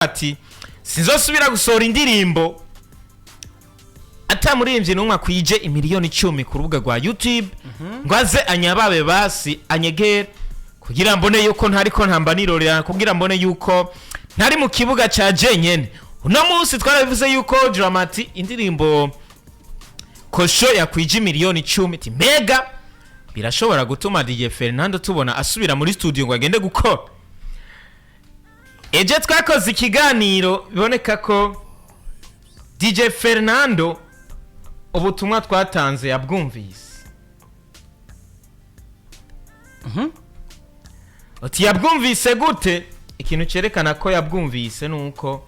Ati sinzosubira gusohora indirimbo atamuririmbyi n'umwe akwije imiliyoni 10 ku rubuga rwa YouTube ngo aze anyababe, basi anyegere kugira mbone yuko ntariko ntamba nirorera, kugira mbone yuko ntari mu kibuga ca jenyene. Uno munsi twarabivuze yuko Drama-T indirimbo Kosho yakwije imiliyoni 10. Ati mbega birashobora gutuma DJ Fernando tubona asubira muri studio ngo agende gukora? Ejo twakoze ikiganiro, biboneka ko DJ Fernando ubutumwa twatanze yabwumvise. Uti yabwumvise gute? Ikintu cyerekana ko yabwumvise ni uko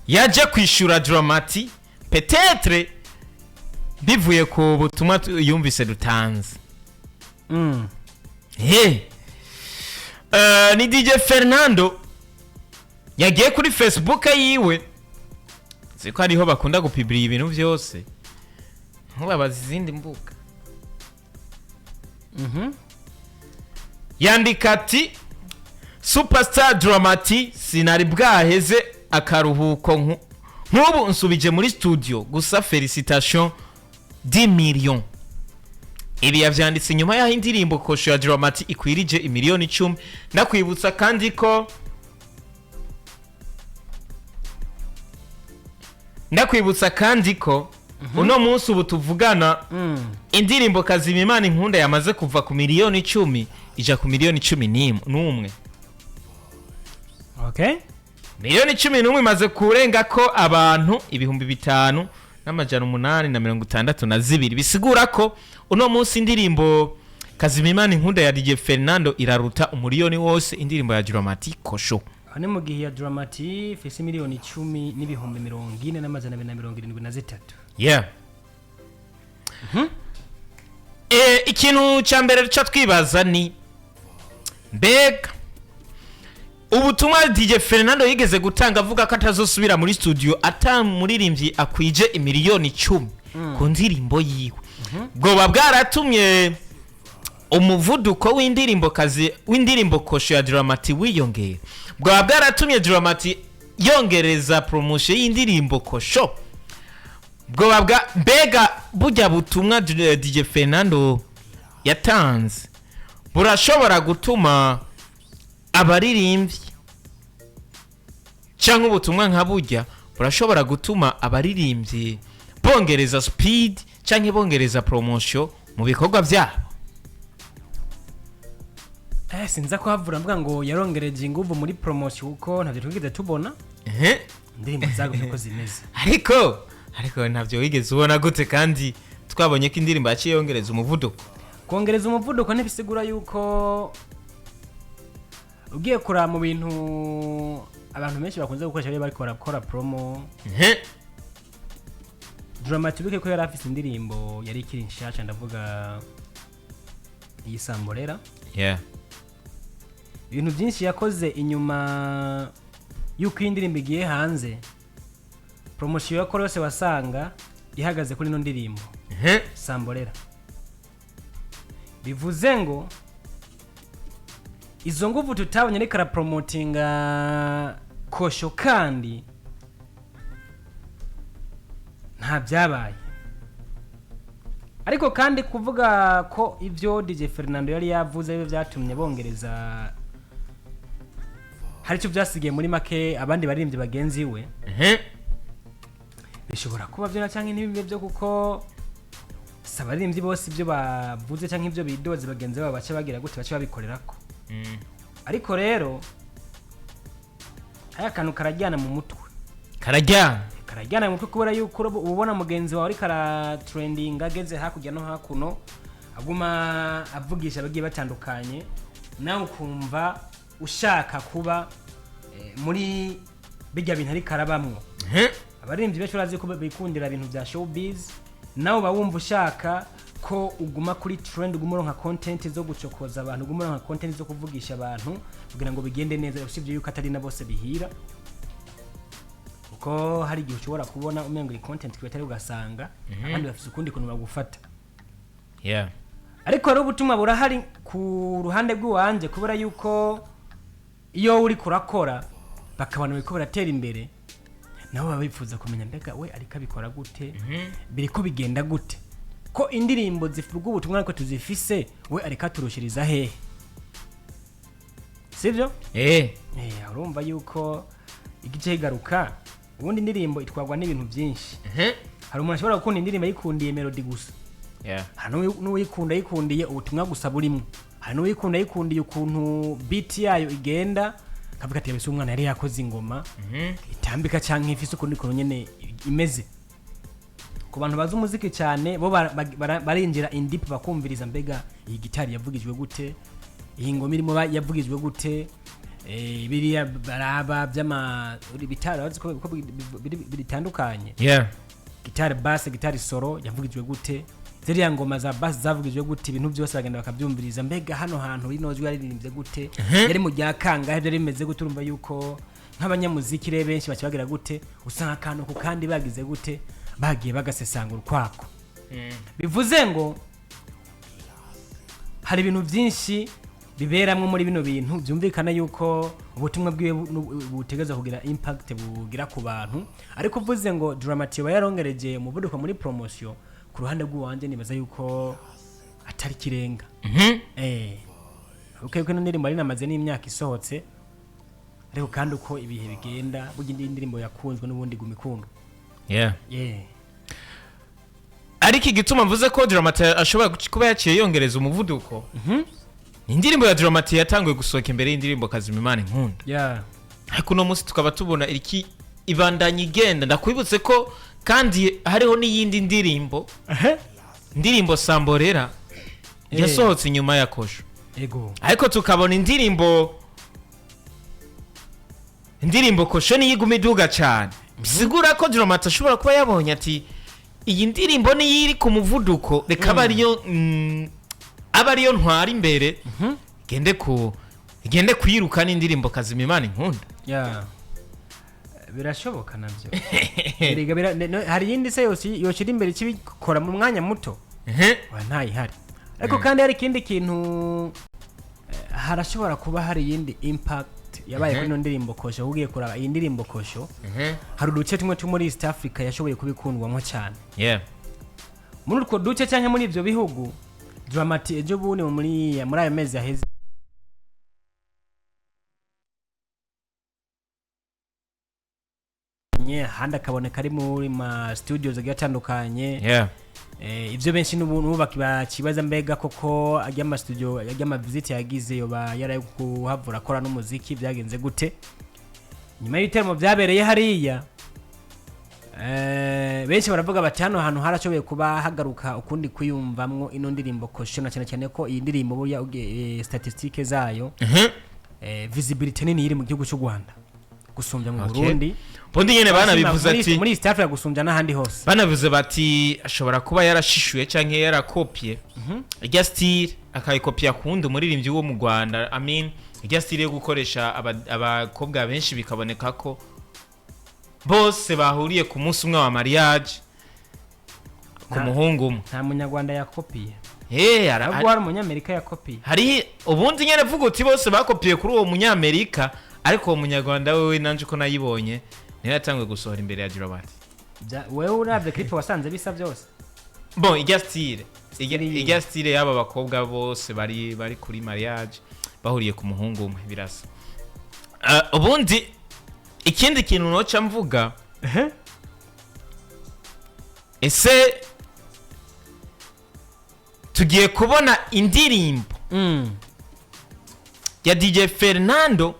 yaje kwishyura Drama-T, peut-être bivuye ku butumwa yumvise dutanze. He. Ni DJ Fernando yagiye kuri Facebook yiwe, nzi ko ariho bakunda gupibira ibintu byose, ntubabaze izindi mbuga. Yandika ati: "Superstar Drama-T, sinari bwaheze akaruhuko nk'ubu nsubije muri studio, gusa félicitation 10 millions." Ibi yavyanditse inyuma y'aho indirimbo Kosho ya Drama-T ikwirije imiliyoni 10. Ndakwibutsa kandi ko uno munsi ubu tuvugana indirimbo Kazima Imana Inkunda yamaze kuva ku miliyoni 10 ija ku miliyoni 11. Miliyoni 11 imaze kurenga ko abantu 5862, bisigura ko uno munsi indirimbo Kazima Imana Inkunda ya DJ Fernando iraruta umuriyoni wose indirimbo ya Drama-T Kosho. Aho ni mu gihe ya Drama-T ifise miliyoni 10 n'ibihumbi 40 n'amajana 273. Yeah. Ikintu cya mbere cyo twibaza ni: mbega ubutumwa DJ Fernando yigeze gutanga avuga ko atazosubira muri studio atamuririmbyi akwije imiliyoni 10 ku ndirimbo yiwe bwoba bwaratumye umuvuduko w'indirimbo kazi w'indirimbo Kosho ya Drama-T wiyongera? Bwaba bwaratumye Drama-T yongereza promotion y'indirimbo Kosho? Bwoba bwa mbega burya butumwa DJ Fernando yatanze burashobora gutuma abaririmbyi, cyangwa ubutumwa nka burya burashobora gutuma abaririmbyi bongereza speed cyangwa bongereza promotion mu bikorwa byabo? Sinza kuhavura mvuga ngo yarongereje inguvu muri promotion, kuko ntavyo twigeze tubona. Indirimbo zagumye uko zimeze. Ariko ntabyo wigeze ubona gute kandi twabonye ko indirimbo yaciye yongereza umuvuduko? Kongereza umuvuduko ntibisigura yuko ugiye kuraba mu bintu abantu benshi bakunze gukoresha iyo bariko barakora promo. Drama-T ko yari afise indirimbo yari ikiri nshasha, ndavuga iyi Samborera. Ibintu byinshi yakoze inyuma y'uko iyi ndirimbo igiye hanze, promotion yakora yose wasanga ihagaze kuri ino ndirimbo Samborera. Bivuze ngo izo nguvu tutabonye ariko arapromotinga Kosho kandi nta byabaye. Ariko kandi kuvuga ko ibyo DJ Fernando yari yavuze aribyo byatumye bongereza, hari icyo byasigaye muri make abandi baririmbyi bagenzi we, bishobora kuba byo na cyangwa ntibibe byo, kuko si abaririmbyi bose ibyo bavuze cyangwa ibyo bidoze bagenzi babo baca bagira gute, baca babikorerako. Ariko rero aya kantu karajyana mu mutwe. Karajyana. Karajyana mu mutwe kubera yuko uba ubona mugenzi wawe ariko aratrendinga, ageze hakurya no hakuno, aguma avugisha abagiye batandukanye, nawe ukumva ushaka kuba muri bijya bintu ariko arabamwo. Abaririmbyi benshi urazi ko bikundira ibintu bya showbiz, nawe uba wumva ushaka ko uguma kuri trend, uguma uronka content zo gucokoza abantu, uguma uronka content zo kuvugisha abantu kugira ngo bigende neza, usibye yuko atari na bose bihira, kuko hari igihe ushobora kubona umengo iyi content creator, ugasanga abandi bafite ukundi kuntu bagufata. Ariko rero ubutumwa burahari ku ruhande rw'iwanje, kubera yuko iyo uri kurakora Bakabona biriko baratera imbere, nabo baba bifuza kumenya: mbega we ariko abikora gute? Biriko bigenda gute ko indirimbo zivuga ubutumwa ariko tuzifise, we ariko aturushiriza hehe? Sibyo? Eh. Urumva yuko igice kigaruka, ubundi indirimbo itwarwa n'ibintu byinshi. Hari umuntu ashobora gukunda indirimbo ayikundiye melody gusa. Hari n'uwuyikunda yikundiye ubutumwa gusa burimo. Hari n'uwuyikunda yikundiye ukuntu beat yayo igenda, akavuga ati: "Ese umwana yari yakoze ingoma itambika cyangwa ifise ukundi kuntu nyene imeze." Ku bantu bazi umuziki cyane, bo barinjira in deep, bakumviriza: mbega iyi gitari yavugijwe gute? Iyi ngoma irimo yavugijwe gute? Biriya baraba by'ama bitari bazi ko bitandukanye. Gitari basse, gitari solo yavugijwe gute? Ziriya ngoma za basse zavugijwe gute? Ibintu byose bagenda bakabyumviriza: mbega hano hantu rino jwi yaririmbye gute? Yari mu rya kangahe? Byari bimeze gute? Urumva yuko nk'abanyamuziki rero benshi bakibagira gute, usanga akantu ku kandi bagize gute, bagiye bagasesangura ukwako. Bivuze ngo hari ibintu byinshi biberamwo muri bino bintu, byumvikana yuko ubutumwa bwiwe butegerezwa kugira impact bugira ku bantu. Ariko uvuze ngo Drama T yoba yarongereje umuvuduko muri promotion, ku ruhande rw'uwanje nibaza yuko atari kirenga. Uko ino ndirimbo yari inamaze n'imyaka isohotse, ariko kandi uko ibihe bigenda, burya indi ndirimbo yakunzwe n'ubundi iguma ikundwa. Ariko igituma mvuze ko Drama T ashobora kuba yaciye yongereza umuvuduko, ni indirimbo ya Drama T yatanguye gusohoka imbere y'indirimbo Kazima Imana Inkunda. Ariko uno munsi tukaba tubona iriki ibandanya igenda. Ndakwibutse ko kandi hariho n'iyindi ndirimbo, indirimbo Samborera, yasohotse inyuma ya Kosho. Ariko tukabona indirimbo Kosho niyo iguma iduga cyane, bisigura ko Drama T ashobora kuba yabonye ati: "Iyi ndirimbo niyo iri ku muvuduko, reka abe ariyo abe ariyo ntwara imbere, igende kwiruka n'indirimbo Kazima Imana Inkunda." Yeah, birashoboka nabyo. Erega hari iyindi se yose yoshyira imbere ikibikora mu mwanya muto? Oya, ntayihari. Ariko kandi hari ikindi kintu, harashobora kuba hari iyindi impact yabaye kuri ino ndirimbo Kosho. Ugiye kuraba iyi ndirimbo Kosho, hari uduce tumwe two muri East Africa yashoboye kubikundwamo cyane. Muri utwo duce cyangwa muri ibyo bihugu, Drama T ejo bundi muri ayo mezi aheze ahandi akaboneka ari muri ma studios agiye atandukanye. Ibyo benshi n'ubu bakibaza: mbega koko ajya ama studio, ajya ama visit yagize, yoba yaraye kuhavura akora n'umuziki? Byagenze gute nyuma y'ibiteramo byabereye hariya? Benshi baravuga bati: "Hano hantu harashoboye kuba hagaruka ukundi kwiyumvamwo ino ndirimbo Kosho," na cyane cyane ko iyi ndirimbo burya statistique zayo, visibility nini iri mu gihugu cy'u Rwanda gusumbya mu Burundi. Bundi nyene banabivuze ati Muri East Africa gusumbya n'ahandi hose. Banavuze bati ashobora kuba yarashishuye canke yarakopye irya style, akayikopya kuwundi umuririmbyi wo mu Rwanda. I mean, irya style yo gukoresha abakobwa benshi, bikaboneka ko bose bahuriye ku munsi umwe wa mariage ku muhungu umwe. Nta munyarwanda yakopiye. Ahubwo hari umunyamerika yakopiye. Hari ubundi nyene vuga uti bose bakopiye kuri uwo munyamerika, ariko uwo munyarwanda wewe nanje uko nayibonye niyo yatanguye gusohora imbere ya Drama T. Wewe uravye clip wasanze bisa byose? Bon, irya style Style yihe? Irya style y'aba bakobwa bose bari kuri mariage bahuriye ku muhungu umwe, birasa. Ubundi ikindi kintu noca mvuga, ese tugiye kubona indirimbo ya DJ Fernando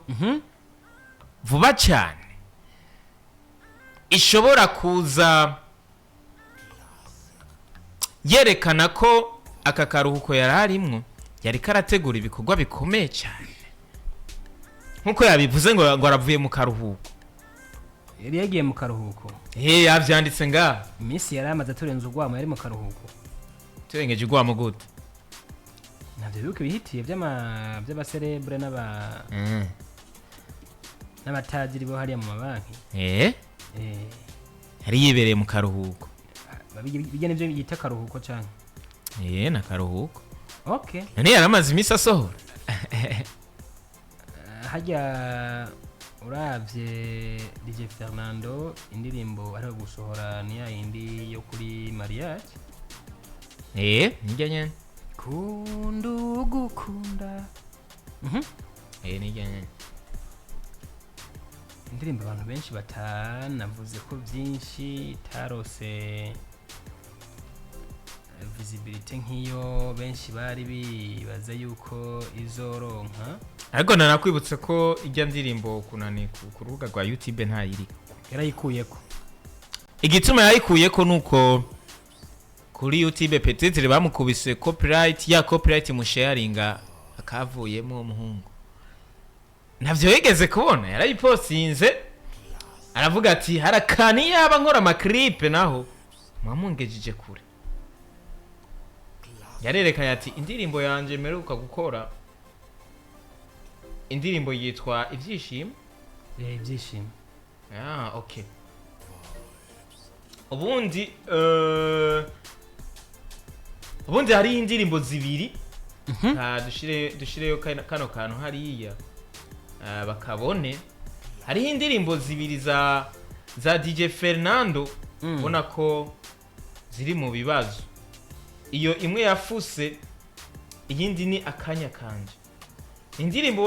vuba cyane ishobora kuza yerekana ko aka karuhuko yari arimwo yari karategura ibikorwa bikomeye cyane, nkuko yabivuze ngo aravuye mu karuhuko? Yari yagiye mu karuhuko? Eh, yavyanditse ngaha. Iminsi yari amaze aturenze urwamo, yari mu karuhuko. Turengeje urwamo gute? Ntabyo bibuka ibihitiye by'abaserebure n'abatagiri bo hariya mu mabanki. Yari yibereye mu karuhuko. Bijya nibyo yita akaruhuko cyane. Eh, na karuhuko. Okay. None yaramaze iminsi asohora. Hajya Uravye DJ Fernando, indirimbo ariho gusohora ni ya yindi yo kuri mariage. Nijya nyene. Kunda ugukunda. Nijya nyene. Indirimbo abantu benshi batanavuze ko byinshi, itarose visibility nk'iyo benshi bari bibaza yuko izoronka. Ariko nanakwibutse ko ijya ndirimbo kunani ku rubuga rwa YouTube ntayiri. Yarayikuyeko. Igituma yayikuyeko nuko kuri YouTube peut-être bamukubise copyright, ya copyright musharinga akavuyemo uwo muhungu ntavyo yigeze kubona. Yarayipostinze aravuga ati harakani yaba nkora ama clip naho mwamungejeje kure. Yarerekanye ati indirimbo yanje mperuka gukora, indirimbo yitwa Ibyishimo. Ibyishimo. Ah, okay. Ubundi hariho indirimbo zibiri. Ah, dushireyo kano kantu hariya. Ah, bakabone. Hariho indirimbo zibiri za DJ Fernando, ubona ko ziri mu bibazo. Iyo imwe yafuse, iyindi ni Akanya Kanje. Indirimbo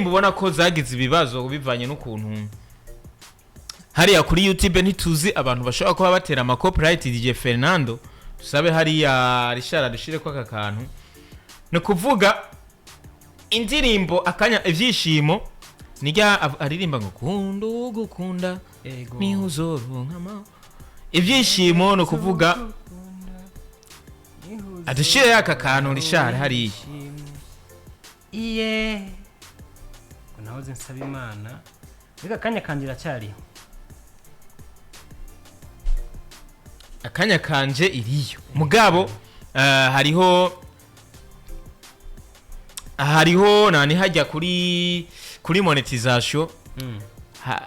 ubona ko zagize ibibazo bivanye n'ukuntu hariya kuri YouTube ntituzi abantu bashobora kuba batera ama copyright DJ Fernando. Tusabe hariya Richard dushire ko aka kantu. Ni kuvuga indirimbo Akanya, Ibyishimo nijya aririmba ngo kunda ugukunda niho uzoronka ibyishimo. Ni ukuvuga adushire aka kantu Richard hariya. Iye, ngo nahoze nsaba Imana, mbega Akanya Kanje iracyariho? Akanya Kanje iriyo, mugabo hariho nani hajya kuri monetization,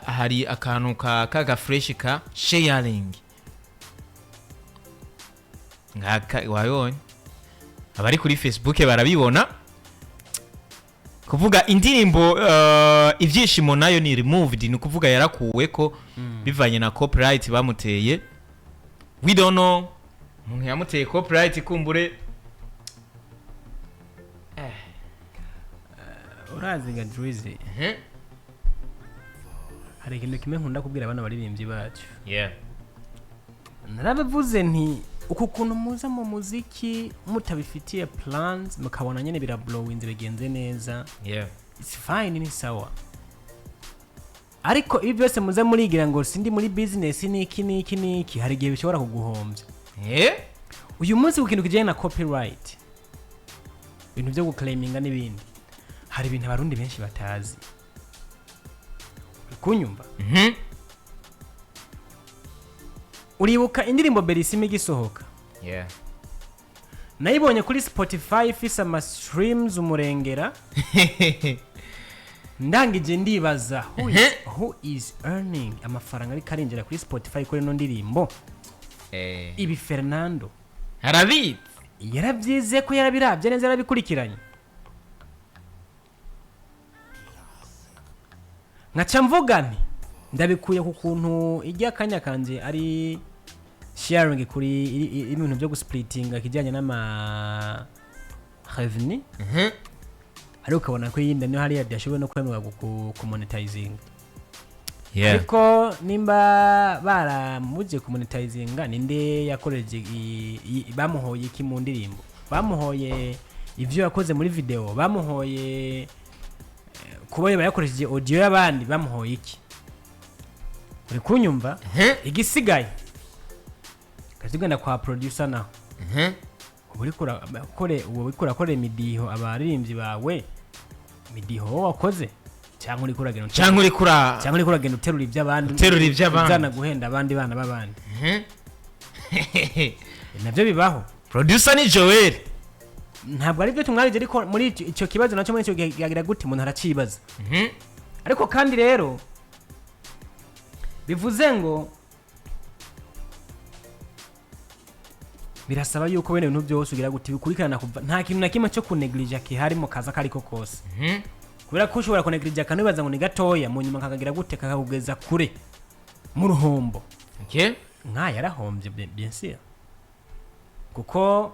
hari akantu ka kaga fresh ka sharing ngaka wabonye. Abari kuri Facebook barabibona. Kuvuga indirimbo Ibyishimo nayo ni removed, ni ukuvuga yarakuweko bivanye na copyright bamuteye. We don't know umuntu yamuteye copyright, kumbure. Urazi nga Drizzy, hari ikintu kimwe nkunda kubwira abana baririmbyi bacu. Narabivuze nti uku kuntu muza mu muziki mutabifitiye plans, mukabona nyene birablowinze, bigenze neza, it's fine, ni sawa. Ariko ibi byose muza murigira ngo sindi muri business niki niki niki, hari igihe bishobora kuguhombya. Uyu munsi ku kintu kijyanye na copyright, ibintu byo guclaiminga n'ibindi, hari ibintu Abarundi benshi batazi. Uri kunyumva? Mhm. Uribuka indirimbo Berisima igisohoka? Yeah. Nayibonye kuri Spotify ifise ama streams umurengera. Ndangije ndibaza who is earning amafaranga ariko arinjira kuri Spotify kuri ino ndirimbo. Ibi Fernando Harabitse. yarabyize ko yarabirabye neza, yarabikurikiranye. Nkaca mvuga nti ndabikuye ku kuntu ijya Akanya Kanje ari sharing kuri ibintu byo gusplitinga kijyanye n'ama revenu, ariko ukabona ko iyindi niyo hariya byashoboye no kwemerwa kumonetizinga. Ariko nimba baramuje kumonetizinga, ninde yakoreje bamuhoye iki mu ndirimbo? Bamuhoye ivyo yakoze muri video? Bamuhoye kuba yaba yakoresheje audio y'abandi? Bamuhoye iki? Uri kunyumva? Mhm. Igisigaye kazigenda kwa producer naho uba uriko urakora imidiho abaririmbyi bawe, imidiho wowe wakoze, cyangwa uriko uragenda Cyangwa uri kura cyangwa uriko uragenda uterura iby'abandi, Uterura iby'abandi. uzana guhenda abandi bana b'abandi. Nabyo bibaho. Producer ni Joel. Ntabwo ari byo tumwarije, ariko muri icyo kibazo nacyo muri icyo gihe yagira gute, umuntu aracibaza. Ariko kandi rero bivuze ngo Birasaba yuko bene ibintu byose ugira gute, bikurikirana kuva, nta kintu na kimwe cyo kunegirija kihari mu kazi akariko kose, kubera ko ushobora kunegirija akantu wibaza ngo ni gatoya, mu nyuma kakagira gute, kakakugeza kure mu ruhombo. Nk'aya yarahombye, bien sûr, kuko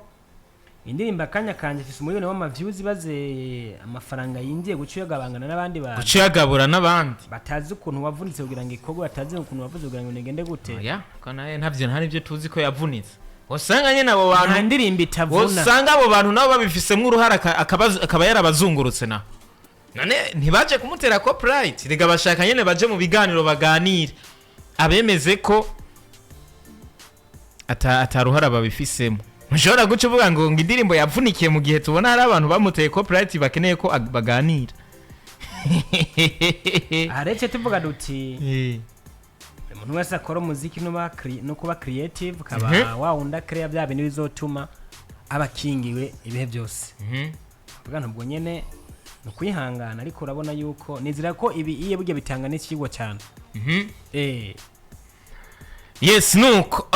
indirimbo Akanya Kanje ifise 1 miliyoni w'amaviews, baze amafaranga yinjiye guca uyagabangana n'abandi bantu. Guca uyagabura n'abandi. Batazi ukuntu wavunitse kugira ngo ikorwe, batazi ukuntu wavuze kugira ngo nigende gute. Oya, ko nawe ntavyo, nta nibyo tuzi ko yavunitse. Usanga nyine abo Nta bantu ndirimbo itavuna. Usanga abo bantu nabo babifisemo uruhara, akaba yarabazungurutse naho none ntibaje kumutera copyright. Rega bashaka nyine baje mu biganiro baganire, abemeze ko ataruhara babifisemo. Ntushobora guca uvuga ngo indirimbo yavunikiye mu gihe tubona hari abantu bamuteye copyright bakeneye ko baganira. Aha rero tuvuga duti umuntu wese akora umuziki no kuba creative kaba wa wundi akrea bya bintu bizotuma aba akingiwe ibihe byose. Vuga ntabwo nyene ni ukwihangana, ariko urabona yuko nizera ko ibi iye burya bitanga n'ikigwa cyane. Yes, nuko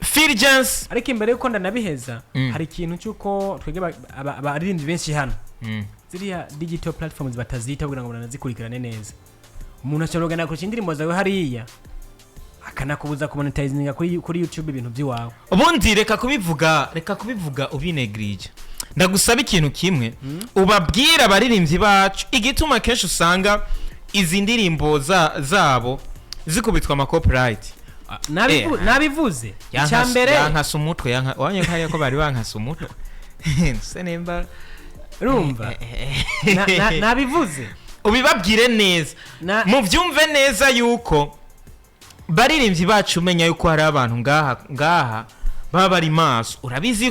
Fulgence. Ariko imbere yuko ndanabiheza, hari ikintu cy'uko twebwe abaririmbyi benshi hano ziriya digital platforms batazita kugira ngo banazikurikirane neza. Umuntu ashobora kugenda kurusha indirimbo zawe hariya, akanakubuza kumonetizinga kuri YouTube ibintu by'iwawe. Ubundi reka kubivuga ubinegrije. Ndagusaba ikintu kimwe, ubabwire abaririmbyi bacu igituma kenshi usanga izi ndirimbo zabo zikubitwa ama copyright. Nabivuze icya mbere. Yankasa umutwe, wanye hariya ko bari bankasa umutwe se nimba Urumva, nabivuze. Ubibabwire neza, muvyumve neza yuko baririmbyi bacu, umenya yuko hari abantu ngaha baba bari maso. Urabizi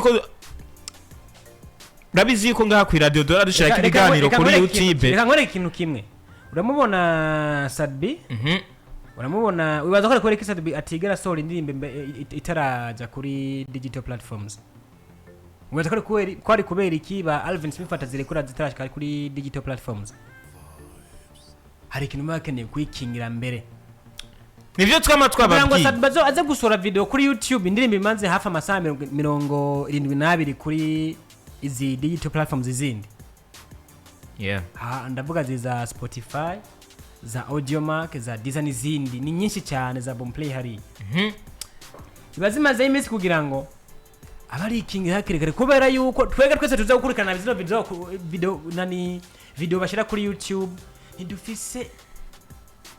yuko ngaha ku radio dora dushirako ibiganiro Reka kuri YouTube. Reka nkwereke ikintu kimwe. Uramubona Sat-B? Uramubona, wibaza ko ari kubera ko Sat-B atigera asohora indirimbo itaraja kuri digital platforms? Wibaza ko ari kubera iki ba Alvin Smith atazirekura zitarashika kuri digital platforms? Hari ikintu baba bakeneye kwikingira mbere Nivyo twama kugira ngo twababwiye. Sat-B aze gusohora video kuri YouTube, indirimbo imaze hafi amasaha 72 kuri izi digital platforms izindi. Ha, ndavuga za Spotify, za Audiomack, za Deezer n'izindi, ni nyinshi cyane, za Boomplay hariya. Ziba zimazeho iminsi kugira ngo aba ari ikingi hakiri kare, kubera yuko twebwe twese tuza gukurikirana zino video, video nani, video bashyira kuri YouTube, ntidufise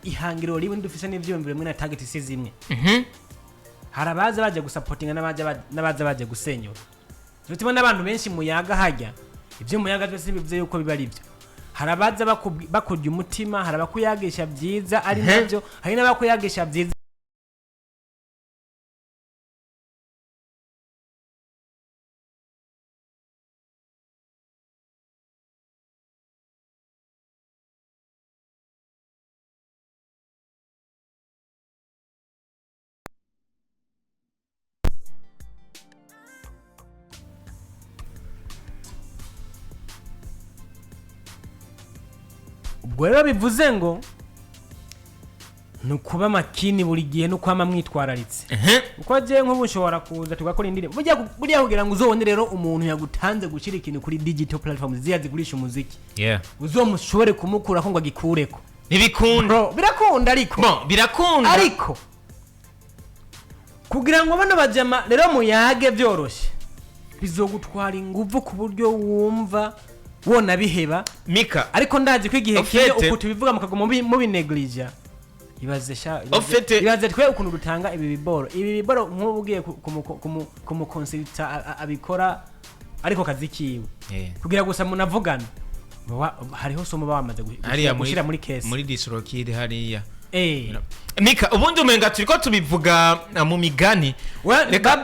ihangiro rimwe, ntidufise n'ivyiyumviro bimwe na target si zimwe. Hari abaza baje gusapotinga n'abaza baje gusenyura. Bituma n'abantu benshi muyaga hajya ibyo muyaga byose bivuze yuko biba ari byo. Hari abaza bakurya umutima, hari abakuyagisha byiza ari nabyo, hari n'abakuyagisha byiza. Ubwo rero bivuze ngo ni ukuba makini buri gihe no kwama mwitwararitse, uko agiye. Nk'ubu ushobora kuza tugakora indirimbo, burya kugira ngo uzobone rero umuntu yagutanze gushyira ikintu kuri digital platform ziriya zigurisha umuziki, uzomushobore kumukurako ngo agikureko. Ntibikunda. Bro, birakunda ariko. Bon, birakunda. Ariko kugira ngo bano bajama rero muyage byoroshye, bizogutwara inguvu ku buryo wumva wona biheba. Mika. Ariko ndazi ko igihe kimwe Ofete. uku tubivuga mukaguma mubinegirija. Ibaze sha, Ofete. ibaze twe ukuntu dutanga ibi biboro nk'ubu ugiye kumukonsilita abikora ariko kazi kiwe kugira gusa munavugana, hariho somo baba bamaze Hariya gushyira muri kesi. Muri distrokid hariya. Eh. Mika, ubundi umenga turiko tubivuga mu migani.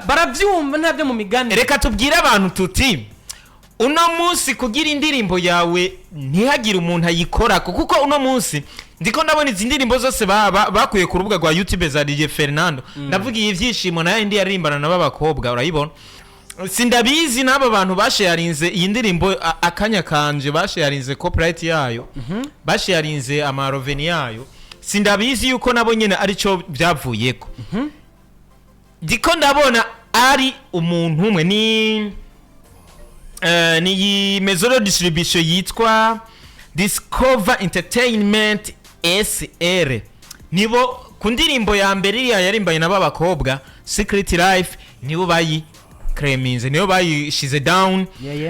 Baravyumva, ntabyo mu migani. Reka tubwire abantu tuti uno munsi kugira indirimbo yawe ntihagire umuntu ayikorako, kuko uno munsi ndiko ndabona izi ndirimbo zose bakuye ku rubuga rwa YouTube za DJ Fernando. Ndavuga iyi Ibyishimo nayo indi yaririmbana n'abakobwa, urayibona. Sindabizi n'aba bantu basharinze iyi ndirimbo Akanya Kanje, basharinze copyright yayo, basharinze amaroveni yayo. Sindabizi yuko nabo nyene arico byavuyeko. Ndiko ndabona Ari umuntu umwe ni iyi maison de distribution yitwa Discover Entertainment SR, nibo ku ndirimbo ya mbere iriya yarimbanye n'aba bakobwa Secret Life, nibo bayi creminze, nibo bayishize down.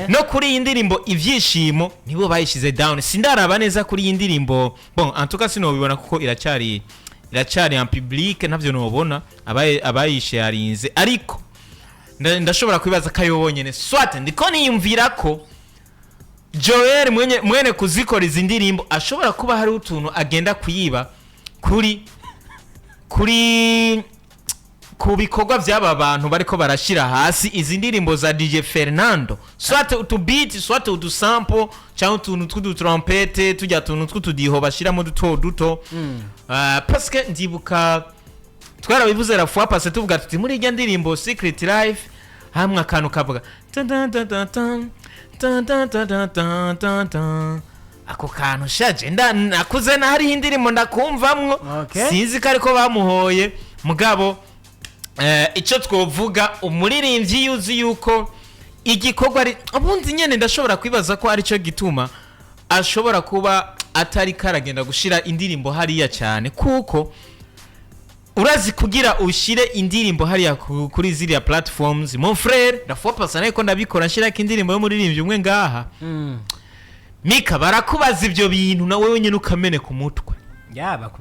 No kuri iyi ndirimbo Ibyishimo nibo bayishize down. Sindaraba neza kuri iyi ndirimbo, bon, en tout cas sinobibona kuko iracyari en public, ntavyo nobona abayisharinze, ariko ndashobora kwibaza ko ayo bonyene, soit ndiko niyumvira ko Joel mwene kuzikora izi ndirimbo ashobora kuba hari utuntu agenda kuyiba kuri ku bikorwa by'aba bantu bariko barashyira hasi izi ndirimbo za DJ Fernando, soit utu beat, soit udu sample, cyangwa utuntu tw'udutrompete, tujya tuntu tw'utudiho bashyiramo duto duto. Parce que ndibuka twarabivuze la fois passée, tuvuga tuti muri irya ndirimbo Secret Life hamwe akantu kavuga tan tan tan tan tan tan tan tan tan tan tan tan. Ako kantu shaje nda nakuze na hariho indirimbo ndakumvamwo. Sinzi ko ariko bamuhoye, mugabo icyo twovuga, umuririmbyi yuzi yuko igikorwa ari ubundi nyene, ndashobora kwibaza ko aricyo gituma ashobora kuba atari karagenda gushira indirimbo hariya cyane, kuko urazi kugira ushire indirimbo hariya kuri ziriya platforms, mon frère, la fois passée ariko ndabikora, nshirako indirimbo y'umuririmbyi umwe ngaha. Mika, barakubaza ibyo bintu nawe wenyine ukamene ku mutwe. Yaba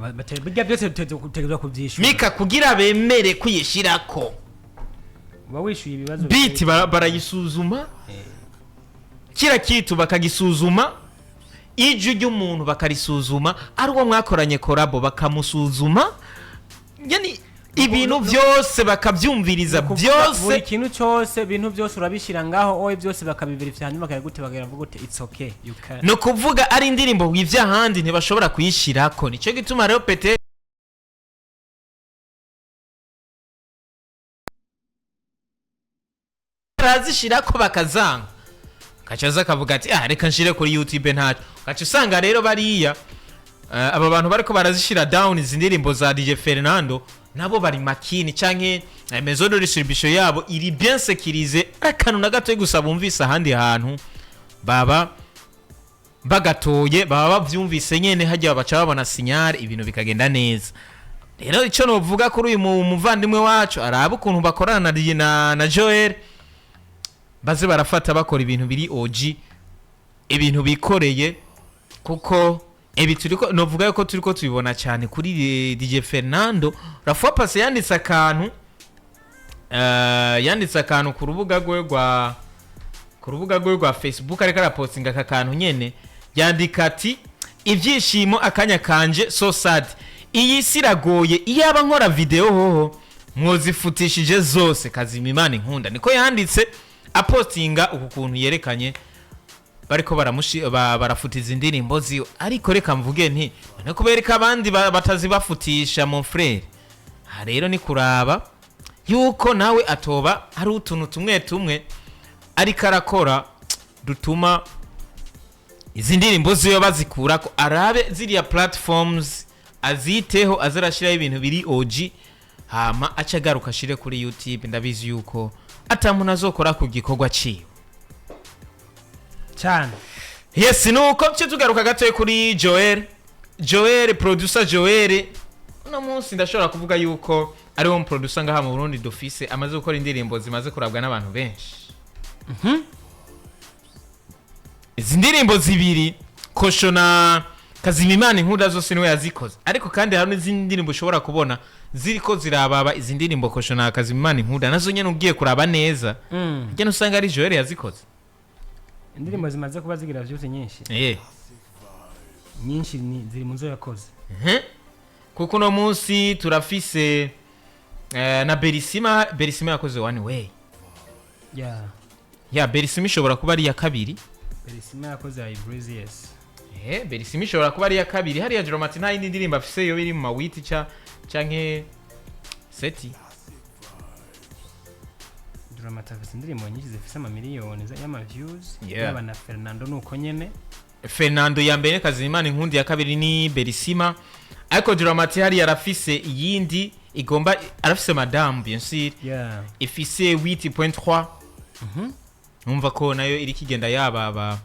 burya byose dutegerezwa kubyishyura. Mika, kugira bemere kuyishirako Uba wishyuye ibibazo. Beat barayisuzuma, kira kitu bakagisuzuma, ijwi ry'umuntu bakarisuzuma, ari uwo mwakoranye collabo bakamusuzuma, yani ibintu byose bakabyumviriza. Kuvuga buri Byose. kintu cyose, ibintu byose urabishyira ngaho oye, byose bakabiverifya, hanyuma bakayagute, bakavuga gute, it's okay, you can. Ni ukuvuga ari indirimbo wivye ahandi ntibashobora kuyishirako. Nicyo gituma rero pete barazishirako bakazanga, kaca akavuga ati: "Ah, reka nshire kuri YouTube ntacyo." Ugaca usanga rero bariya aba bantu bariko barazishira down izi ndirimbo za DJ Fernando nabo bari makini, canke maison de distribution yabo iri bien sécurisée, akantu na gato gusa bumvise ahandi hantu baba bagatoye, baba bavyumvise nyene hajya baca babona signal, ibintu bikagenda neza. Rero icyo novuga kuri uyu muvandimwe wacu, araba ukuntu bakorana na Joel, baze barafata bakora ibintu biri OG, ibintu bikoreye, kuko ibi turiko novuga yuko turiko tubibona cyane kuri DJ Fernando. La fois passée yanditse akantu ku rubuga rwe rwa Facebook, ariko arapostinga aka kantu nyene, yandika ati: "Ibyishimo akanya kanje, so sad, iyi si iragoye, iyaba nkora video hoho mwozifutishije zose, kazima Imana inkunda." Niko yanditse apostinga uku kuntu yerekanye bariko barafutiza indirimbo ziwe. Ariko reka mvuge nti none kubereka abandi batazibafutisha, mon frère? Aha rero ni kuraba yuko nawe atoba hari utuntu tumwe tumwe ariko arakora dutuma izi ndirimbo ziwe bazikurako. Arabe ziriya platforms aziteho, azarashyiraho ibintu biri OG, hama aca agaruka ashire kuri YouTube. Ndabizi yuko ata muntu azokora ku gikorwa ciwe. Cyane. Yes, nuko cyo tugaruka gatoya kuri Joel, Joel producer. Joel uno munsi ndashobora kuvuga yuko ari wo producer ngaha mu Burundi dufise amaze gukora indirimbo zimaze kurabwa n'abantu benshi. Izi ndirimbo zibiri, Kosho na Kazima Imana Inkunda, zose niwe yazikoze. Ariko kandi hari n'izindi ndirimbo ushobora kubona ziriko zirababa izi ndirimbo Kosho na Kazima Imana Inkunda, nazo nyene ugiye kuraba neza ugenda usanga ari Joel yazikoze. Indirimbo zimaze kuba zigira vyose nyinshi nyinshi ziri mu zo yakoze. Kuko uno munsi turafise na Berisima. Berisima yakoze One Way. Ya Berisima ishobora kuba ari iya kabiri. Berisima yakoze Ibreeze, yes. Berisima ishobora kuba ari iya kabiri hariya. Jeromati nta yindi ndirimbo afise yo iri mu mawiti ca canke seti. Dramata afise indirimbo nyinshi zifise amamiliyoni y'ama views. Yaba na Fernando nuko nyene. Fernando ya mbere, Kazimana Inkundi ya kabiri ni Berisima, ariko Dramati hariya arafise iyindi. Igomba arafise Madame, bien sûr, ifise 8.3. Numva ko nayo iri kigenda yababa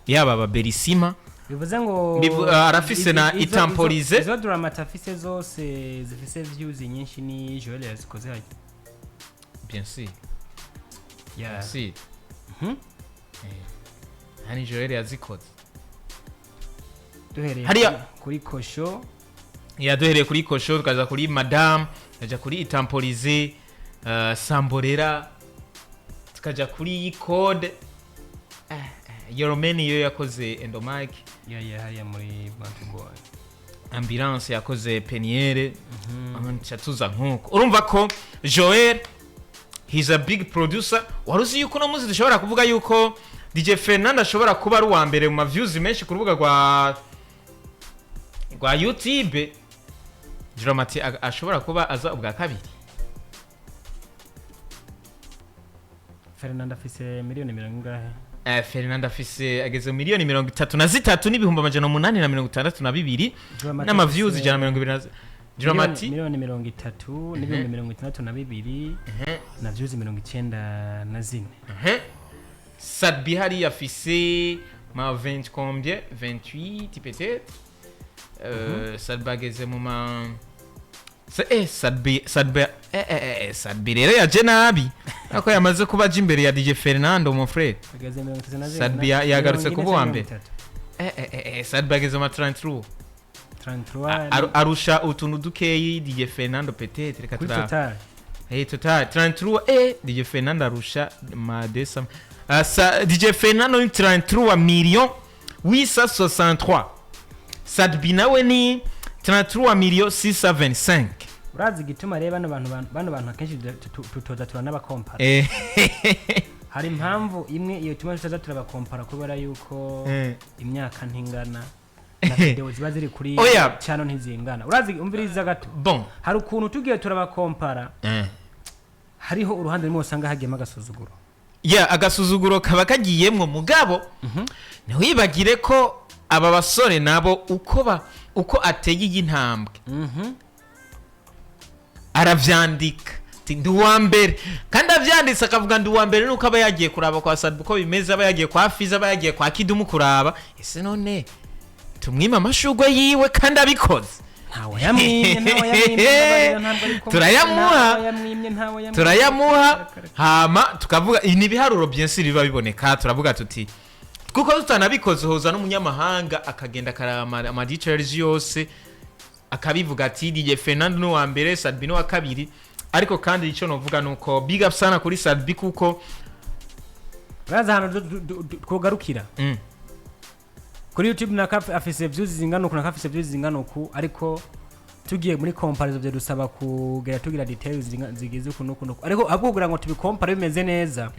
yababa Berisima. Bivuze ngo Arafise na Itampolize. Izo Drama T afise zose zifise views nyinshi ni Joel yazikoze hajya. Bien sûr. Bien sûr. Hani Joel yazikoze. Duhereye kuri Kosho. Yaduhereye kuri Kosho, tukaza kuri Madame, tukaja kuri Itampolize, Samborera, tukaja kuri Code, Yoromeni yo yakoze Endomike. Yeah, hariya muri Bantu Boy. Ambulance yakoze Peniere. Nca tuza nkuko urumva ko Joel, he's a big producer. Wari uzi yuko uno munsi dushobora kuvuga yuko DJ Fernando ashobora kuba ari uwa mbere mu ma views menshi ku rubuga rwa YouTube, Drama T ashobora kuba aza ubwa kabiri? Fernando afise miliyoni mirongo ingahe? Fernando afise, ageze mu 33 862,000 Drama T n'ama views afise 120 na Drama T. 30 062,000 na views 94. Sadbi hariya afise ma 20 combien, 28 peut-être. Sadbi ageze mu ma Sadbi, Sadbi, Sadbi rero yaje nabi ako yamaze kuba aje imbere ya DJ Fernando, mon frère. Ageze 34. Sadbi yagarutse 40 kuba uwa mirongo mbere. itatu. Sadbi ageze mu ma 33. 33. Arusha utuntu dukeyi DJ Fernando peut-être, reka Kuri turabe. total. Total 33, DJ Fernando arusha ma 200. Sa, DJ Fernando ni 33 millions 863. Sadbi nawe ni 33 millions 625. Urazi igituma rero bano bantu akenshi tutoza turanabakompara? Hari impamvu imwe iyo tuma tutaza turabakompara, kubera yuko imyaka ntingana na video ziba ziri kuri Oya. channel ntizingana. Urazi, umviriza gato. Bon. Hari ukuntu tugiye turabakompara, hariho uruhande rumwe usanga hagiyemo agasuzuguro. Ya, agasuzuguro kaba kagiyemwo, mugabo ntiwibagire ko aba basore nabo uko ateye iyi ntambwe aravyandika ati ndi uwa mbere, kandi avyanditse akavuga ndi uwa mbere nuko aba yagiye kuraba kwa Sadbu uko bimeze, aba yagiye kwa Fiza, aba yagiye kwa Kidumu kuraba. Ese none tumwima amashurwe yiwe kandi abikoze? Ntawe yamwimye, ntawe yamwimye, mbabarira, ntabwo ariko Turayamuha. Ntawe yamwimye, ntawe yamwimye. Turayamuha, hama tukavuga ni ibiharuro byinshi biba biboneka. Turavuga tuti kuko tutanabikoze, hoza n'umunyamahanga akagenda akaraba ama details yose, akabivuga ati DJ Fernando ni uwa mbere, Sadbi ni uwa kabiri. Ariko kandi icyo novuga nuko big up sana kuri Sadbi kuko Urazi ahantu twogarukira? Kuri YouTube naka afise views zingana uku, naka afise views zingana uku, ariko tugiye muri comparison byo dusaba kugera tugira details zigize uku nuku nuku, ariko ahubwo kugira ngo tubikompare bimeze neza,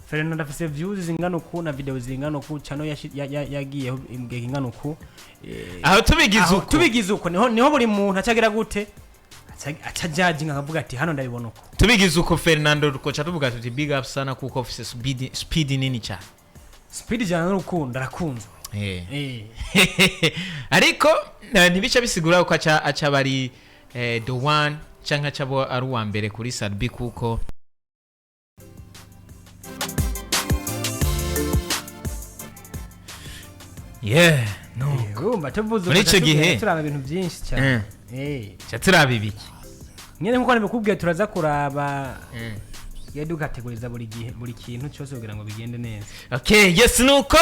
Fernando afise views zingana uku na video zingana uku, channel yagiyeho igihe kingana uku. Aho tubigize Aho uko. Tubigize uko niho buri muntu acagira gute, aca judging akavuga ati hano ndabibona uko. Tubigize uko, Fernando rukoca tuvuga tuti big up sana kuko afise speed nini cyane. Speed ijana n'urukundo, arakunzwe. Ariko ntibica bisigura ko aca bari the one canke aca abo ari uwa mbere kuri Sadbi kuko yeah, no. Urumva tuvuze Muri uko ico gihe- turaba ibintu byinshi cyane. Ca turaba ibiki? Nyine nkuko nabikubwiye, turaza kuraba iyo dukategoriza buri gihe buri kintu cyose kugira ngo bigende neza. Okay, yes, nuko.